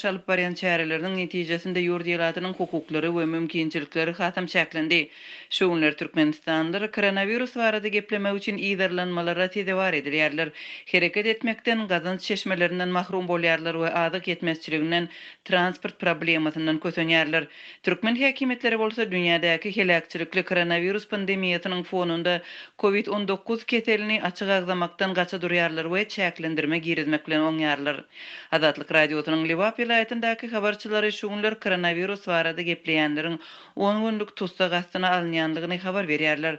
garşy alyp barýan çäreleriniň netijesinde ýurt ilatynyň hukuklary we mümkinçilikleri hasam çäklendi. Şu günler türkmenistanlylar koronawirus barada geplemek üçin yzarlanmalara sezewar edilýärler, hereket etmekden, gazanç çeşmelerinden mahrum bolýarlar we azyk ýetmezçiliginden, transport problemasyndan kösenýärler. Türkmen häkimiýetleri bolsa dünýädäki heläkçilikli koronawirus pandemiýasynyň fonunda Covid 19 keselini açyk agzamakdan gaça durýarlar we çäklendirme girizmek bilen oňýarlar. Azatlyk Radiosynyň Lebap welaýatyndaky habarçylary şu günler koronawirus barada gepleýänleriň on günlük tussag astyna alynýandygyny habar berýärler.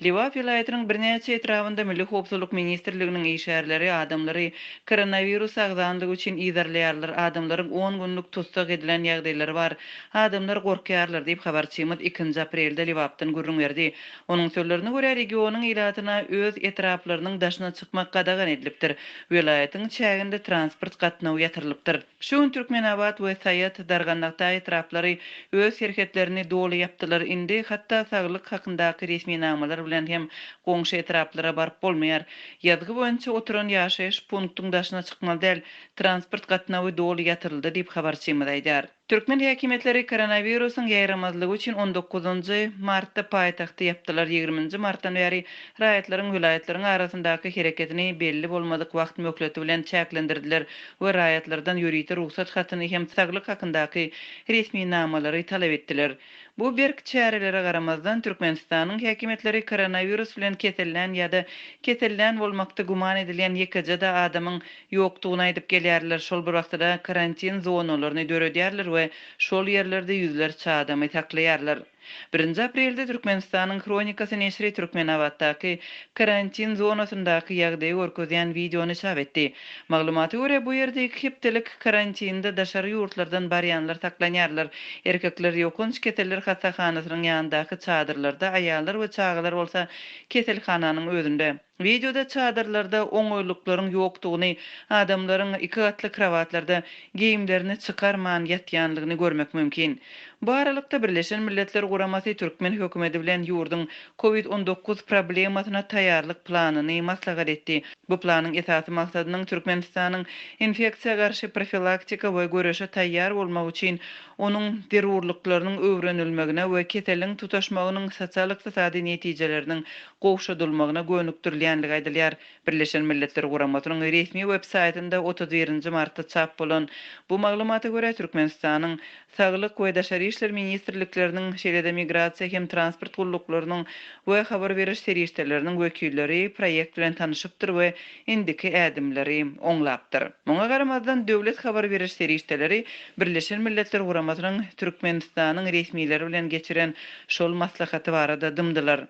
Lebap welaýatynyň birnäçe etrabynda Milli howpsuzlyk ministrliginiň işgärleri adamlary koronawirus agzandygy üçin yzarlaýarlar, adamlaryň on günlük tussag edilen ýagdaýlary bar. Adamlar gorkýarlar diýip, habarçymyz ikinji aprelde Lebapdan gürrüň berdi. Onuň sözlerine görä, regionyň ilatyna öz etraplarynyň daşyna çykmak gadagan edilipdir. Welaýatyň çäginde transport gatnawy ýatyrylypdyr. Şu gün Türkmenabat we Saýat, Darganakta etraplary öz serhetlerini doly ýapdylar. Indi hatda saglyk hakyndaky resminamalar bilen hem goňşy etraplara baryp bolmaýar. Ýazgy boýunça oturan ýaşaýyş punktyň daşyna çykmaly däl. Transport gatnawy doly ýatyryldy diýip, habarçymyz aýdýar. Türkmen häkimiýetleri koronawirusyň ýaýramazlygy üçin on dokuzynjy martda paýtagty ýapdylar, ýigriminji martdan bäri raýatlaryň welaýatlaryň arasyndaky hereketini belli bolmadyk wagt möhleti bilen çäklendirdiler we raýatlardan ýörite rugsat hatyny hem saglyk hakyndaky resminamalary talap etdiler. Bu berk çärelere garamazdan, Türkmenistanyň häkimiýetleri koronawirus bilen kesellän ýa-da kesellän bolmakda güman edilýän ýekeje-de adamyň ýokdugyny aýdyp gelýärler, şol bir wagtda-da karantin zonalaryny döredýärler we şol ýerlerde ýüzlerçe adamy saklaýarlar. Birinji aprelde Türkmenistanyň Hronikasy neşiri Türkmenabatdaky karantin zonasyndaky ýagdaýy görkezýän wideony çap etdi. Maglumata görä, bu ýerde iki hepdelik karantinde daşary ýurtlardan barýanlar saklanýarlar. Erkekler ýokanç keseller hassahanasynyň ýanyndaky çadyrlarda, aýallar we çagalar bolsa keselhananyň özünde. Wideoda çadyrlarda oňaýlyklaryň ýokdugyny, adamlaryň iki gatly krowatlarda geýimlerini çykarman ýatýanlygyny görmek mümkin. Bu aralykda, Birleşen Milletler Guramasy türkmen hökümeti bilen ýurduň Covid 19 problemasyna taýýarlyk planyny maslahat etdi. Bu planyň esasy maksadynyň Türkmenistanyň infeksiýa garşy profilaktika we göreşe taýýar bolmagy üçin onuň zerurlyklarynyň öwrenilmegine we keseliň tutaşmagynyň sosial-ykdysady netijeleriniň gowşadylmagyna gönükdirilýändigi aýdylýar. Birleşen Milletler Guramasynyň resmi web-saýtynda 31 nji martda çap bolan bu maglumata görä, Türkmenistanyň Saglyk we Daşary işler ministrlikleriniň, şeýle-de migrasiýa hem transport gulluklarynyň we habar beriş serişdeleriniň wekilleri proýekt bilen tanyşypdyr we indiki ädimleri oňlapdyr. Muňa garamazdan, döwlet habar beriş serişdeleri Birleşen Milletler Guramasynyň Türkmenistanyň resmileri bilen geçiren şol maslahaty barada dymdylar.